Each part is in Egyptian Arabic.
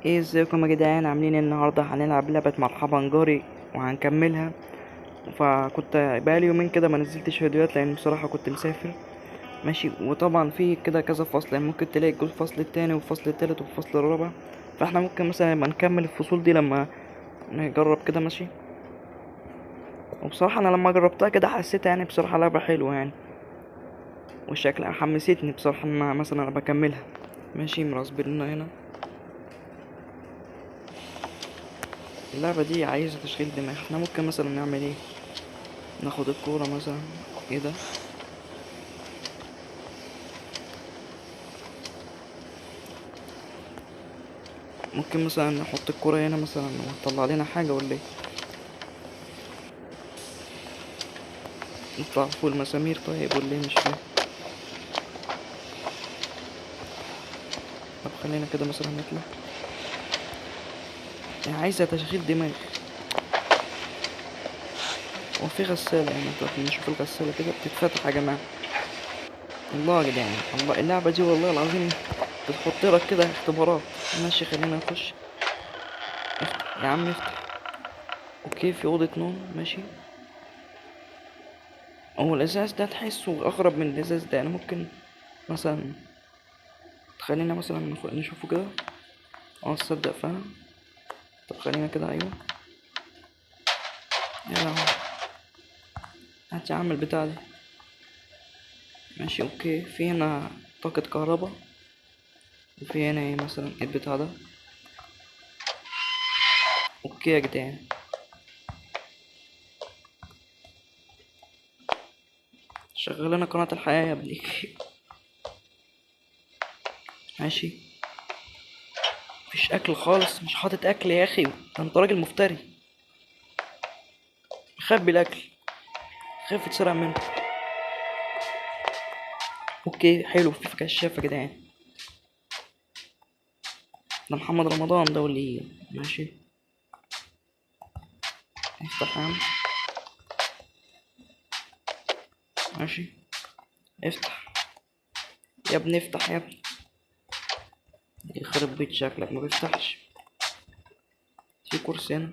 ايه ازيكم يا جدعان؟ عاملين ايه النهارده؟ هنلعب لعبه مرحبا جاري وهنكملها. فكنت بقالي يومين كده ما نزلتش فيديوهات لان بصراحة كنت مسافر، ماشي. وطبعا في كده كذا فصل، يعني ممكن تلاقي الفصل التاني والفصل التالت والفصل الرابع، فاحنا ممكن مثلا نبقى نكمل الفصول دي لما نجرب كده، ماشي. وبصراحة انا لما جربتها كده حسيتها بصراحة لعبه حلوة وشكلها حمستني بصراحة ان انا مثلا ابقى اكملها، ماشي. مراسبين لنا هنا. اللعبة دي عايزة تشغيل دماغ. احنا ممكن مثلا نعمل ايه؟ ناخد الكورة مثلا. ايه ده؟ ممكن مثلا نحط الكورة هنا مثلا وتطلع لنا حاجة ولا ايه؟ نطلع فوق المسامير طيب ولا ايه؟ مش فاهم. طب خلينا كده مثلا نطلع. عايزة تشغيل دماغ. وفي غسالة طب نشوف الغسالة كده بتتفتح يا جماعة. الله يا جدعان، الله، اللعبة دي والله العظيم بتحط لك كده اختبارات. ماشي خلينا نخش. افتح يا عم افتح. okay في أوضة نوم، ماشي. هو الإزاز ده تحسه أغرب من الإزاز ده، ممكن مثلا تخلينا مثلا نشوفه كده. تصدق فعلا. طب خلينا كده، ايوه. يا لهوي، هات يا عم البتاع دي. ماشي okay. في هنا طاقة كهرباء، وفي هنا ايه مثلا؟ ايه البتاع ده؟ okay يا جدعان. شغل لنا قناة الحياة يا ابني. ماشي. مفيش اكل خالص، مش حاطط اكل يا اخي، ده انت راجل مفتري. مخبي الاكل، خايف يتسرق منه. okay حلو، في كشاف يا جدعان. ده محمد رمضان ده ولا ايه؟ ماشي افتح يا عم. ماشي افتح يا ابني، افتح يا ابني. يخرب بيت شكلك ما بيفتحش. في كرسي هنا،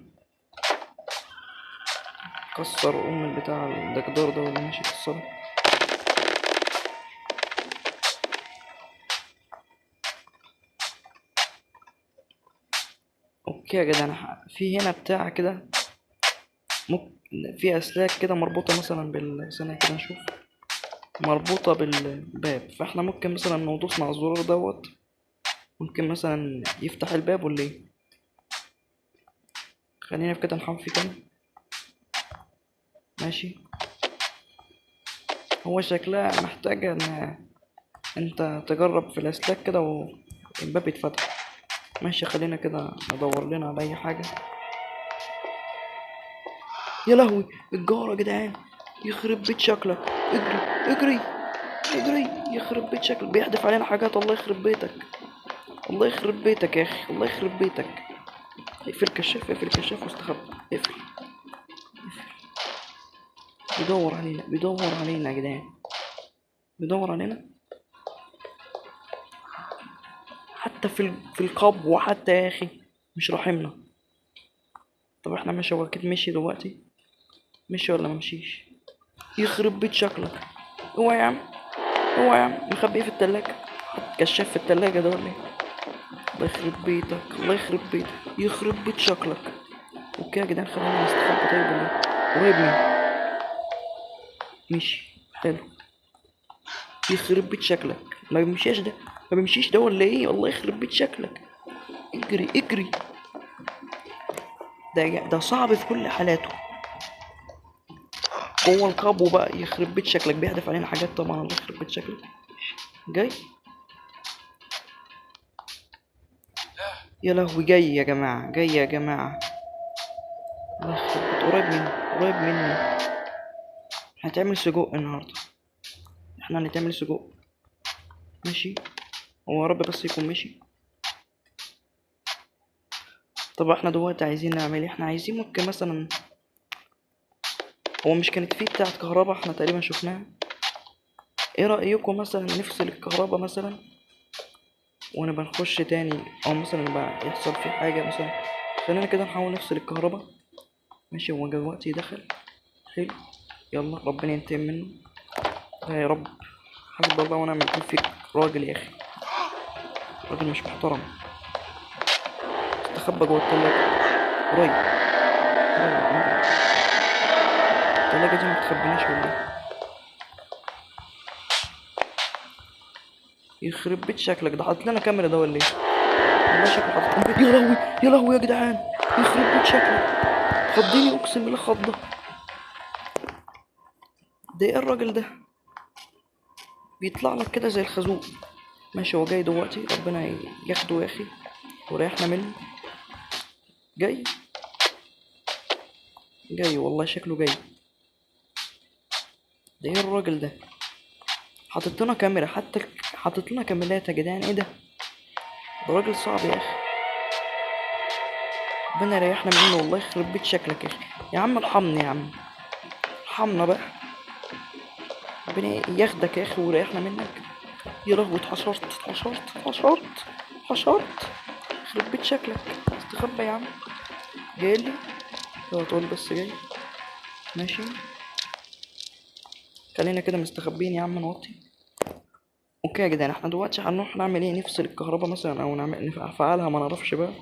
كسر ام البتاع ده، جدار ده ولا ماشي؟ كسره. okay يا جدعان، في هنا بتاع كده، ممكن في اسلاك كده مربوطة مثلا بال، ثانية كده نشوف، مربوطة بالباب، فاحنا ممكن مثلا لو دوسنا على الزرار دوت ممكن مثلا يفتح الباب ولا ايه؟ خلينا في كده نحاول فيه تاني. ماشي، هو شكلها محتاجة ان انت تجرب في الاسلاك كده والباب يتفتح. ماشي خلينا كده ندور لنا على اي حاجة. يا لهوي الجارة يا جدعان، يخرب بيت شكلك. اجري اجري اجري، يخرب بيت شكلك، بيحدف علينا حاجات. الله يخرب بيتك، الله يخرب بيتك يا اخي، الله يخرب بيتك. اقفل الكشاف، اقفل الكشاف واستخبى. اقفل اقفل. بيدور علينا، بيدور علينا يا جدعان، بيدور علينا حتى في القبو حتى يا اخي، مش راحمنا. طب احنا ماشي، هو اكيد مشي دلوقتي، مشي ولا ما مشيش؟ يخرب بيت شكلك. اوعى يا عم، اوعى يا عم، مخبي ايه في التلاجة؟ كشاف في التلاجة ده ولا ايه؟ الله يخرب بيتك، الله يخرب بيتك، يخرب بيت شكلك. okay يا جدعان خلينا نستخبى. طيب ولا ايه؟ قريب مني. ماشي حلو. يخرب بيت شكلك، ما بيمشيش ده، ما بيمشيش ده ولا ايه؟ الله يخرب بيت شكلك. اجري اجري، ده صعب في كل حالاته. جوه القبو بقى، يخرب بيت شكلك، بيحدف علينا حاجات طبعا. الله يخرب بيت شكلك. جاي يا لهوي، جاي يا جماعة، جاي يا جماعة. الله يخرب بيت، قريب مني، قريب مني. هنتعمل سجق النهاردة، احنا هنتعمل سجق. ماشي، هو يا رب بس يكون ماشي. طب احنا دلوقتي عايزين نعمل ايه؟ احنا عايزين ممكن مثلا، هو مش كانت فيه بتاعة كهرباء احنا تقريبا شفناها؟ ايه رأيكم مثلا نفصل الكهرباء مثلا؟ ونبقى نخش تاني، او مثلا بقى يحصل فيه حاجة مثلا. خلينا كده نحاول نفصل الكهرباء. ماشي، هو دلوقتي دخل. حلو، يلا ربنا ينتقم منه يا رب. حسب الله ونعم الوكيل فيك راجل يا اخي، راجل مش محترم. استخبى جوه التلاجة. قريب قريب. التلاجة دي ما بتخبيناش ولا ايه؟ يخرب بيت شكلك، ده حاطط لنا كاميرا ده ولا ايه؟ والله شكله حاطط. يا لهوي يا لهوي يا جدعان، يخرب بيت شكلك، خضني اقسم بالله خضه. ده ايه الراجل ده؟ بيطلع لك كده زي الخازوق. ماشي، هو جاي دلوقتي، ربنا ياخده يا اخي وريحنا منه. جاي جاي والله شكله جاي. ده ايه الراجل ده؟ حاطط لنا كاميرا، حتى حاطط لنا كاميرات يا جدعان. ايه ده؟ ده راجل صعب يا اخي، ربنا يريحنا منه والله. يخرب بيت شكلك يا اخي. يا عم ارحمني يا عم، ارحمنا بقى، ربنا ياخدك يا اخي ويريحنا منك. يا لهوي اتحشرت اتحشرت اتحشرت اتحشرت. يخرب بيت شكلك، استخبى يا عم. جايلي اوعى تقول بس جاي. ماشي، خلينا كده مستخبيين يا عم، نوطي. okay يا جدعان، احنا دلوقتي هنروح نعمل ايه؟ نفصل الكهرباء مثلا، او نعمل نفعلها، ما نعرفش بقى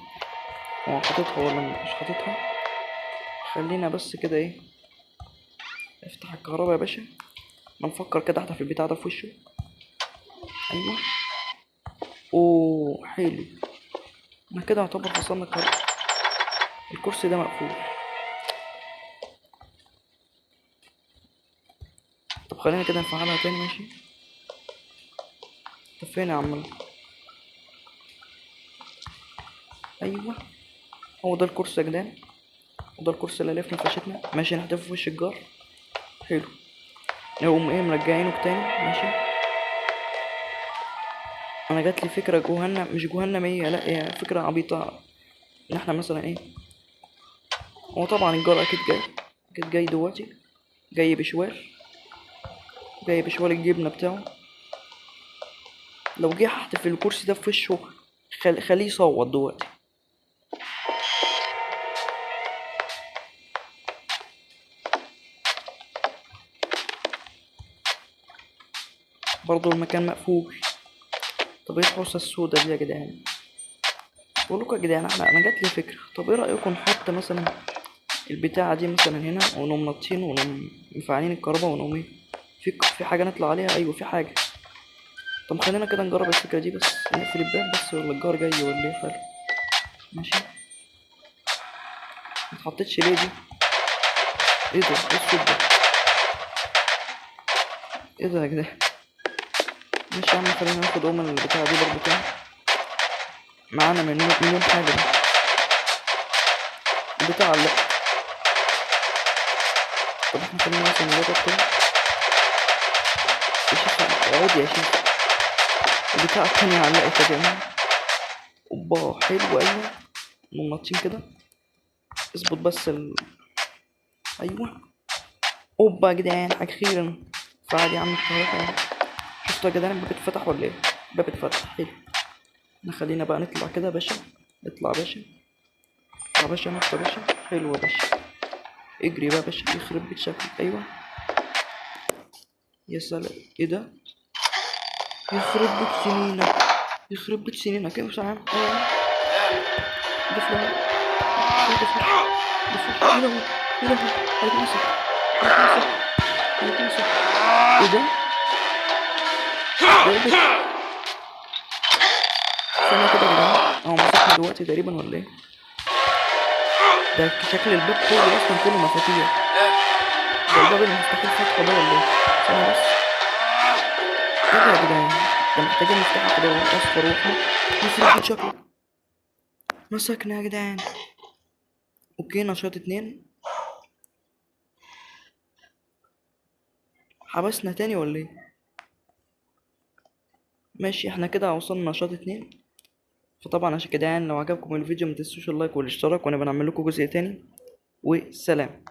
هو حاططها ولا مش حاططها. خلينا بس كده ايه، افتح الكهرباء يا باشا. ما نفكر كده احنا في البتاع ده في وشه. ايوه، اوه حلو، احنا كده يعتبر فصلنا الكهرباء. الكرسي ده مقفول. طب خلينا كده نفعلها تاني. ماشي، طب فين يا عم؟ ايوه هو ده الكرسي يا جدعان، وده الكرسي اللي لفنا فشتنا. ماشي، نحدفه في وش الجار. حلو، نقوم ايه مرجعينه تاني. ماشي، انا جات لي فكرة جهنم، مش جهنميه، لا هي فكرة عبيطه، ان احنا مثلا ايه، هو طبعا الجار اكيد جاي، اكيد جاي دلوقتي، جاي بشوال، جاي بشوال الجبنة بتاعه. لو جه هحتف الكرسي ده في وشه، خليه يصوت دلوقتي. برضو المكان مقفول. طب ايه الحوسة السودا دي يا جدعان؟ بقول لكم يا جدعان، انا جات لي فكرة. طب ايه رايكم نحط مثلا البتاعه دي مثلا هنا، ونقوم نطين ونقوم مفعلين الكهرباء، ونقوم ايه، في حاجة نطلع عليها. ايوه في حاجة. طب خلينا كده نجرب الفكرة دي، بس نقفل الباب بس، ولا الجار جاي ولا ايه؟ حلو ماشي. ما اتحطتش ليه دي؟ ايه ده؟ ايه الصوت ده؟ ايه ده يا جدعان؟ ماشي يا عم، خلينا ناخد ام البتاعه دي برضه تاني، معانا مليون حاجة. دي البتاع لا. طب احنا خلينا مثلا نجرب كده يا شيخ. اقعد يا شيخ. البتاع التانية علقت يا جماعة. اوبا حلو، ايوه نطين كده، اظبط بس ايوه اوبا يا جدعان، اخيرا فعل يا عم الكهرباء. شفتوا يا جدعان الباب اتفتح ولا ايه؟ الباب اتفتح. حلو، خلينا بقى نطلع كده يا باشا. اطلع يا باشا، اطلع يا باشا، نط يا باشا. حلو يا باشا، اجري بقى يا باشا. يخرب بيت شكلك. ايوه يا سلام، ايه ده؟ يخرب بيت سنينك، يخرب بيت سنينك. ايه يا عم؟ دفلة دفلة دفلة. يا لهوي يا لهوي، هيتمسك هيتمسك هيتمسك. ايه ده؟ ده ايه ده؟ استنى كده يا جدعان، هو مسكنا دلوقتي تقريبا ولا ايه؟ ده شكل الباب كله اصلا كله مفاتيح. ده الباب اللي مستحيل فتحه ده ولا ايه؟ استنى بس، ايه ده يا جدعان؟ ده محتاجين مفتاح اخضر واصفر واحمر. يخرب بيت شكله، مسكنا يا جدعان. okay، نشاط 2. حبسنا تاني ولا ايه؟ ماشي، احنا كده وصلنا نشاط 2. فطبعا عشان كده يعني لو عجبكم الفيديو متنسوش ال like والاشتراك، وانا بنعمل لكم جزء تاني. وسلام.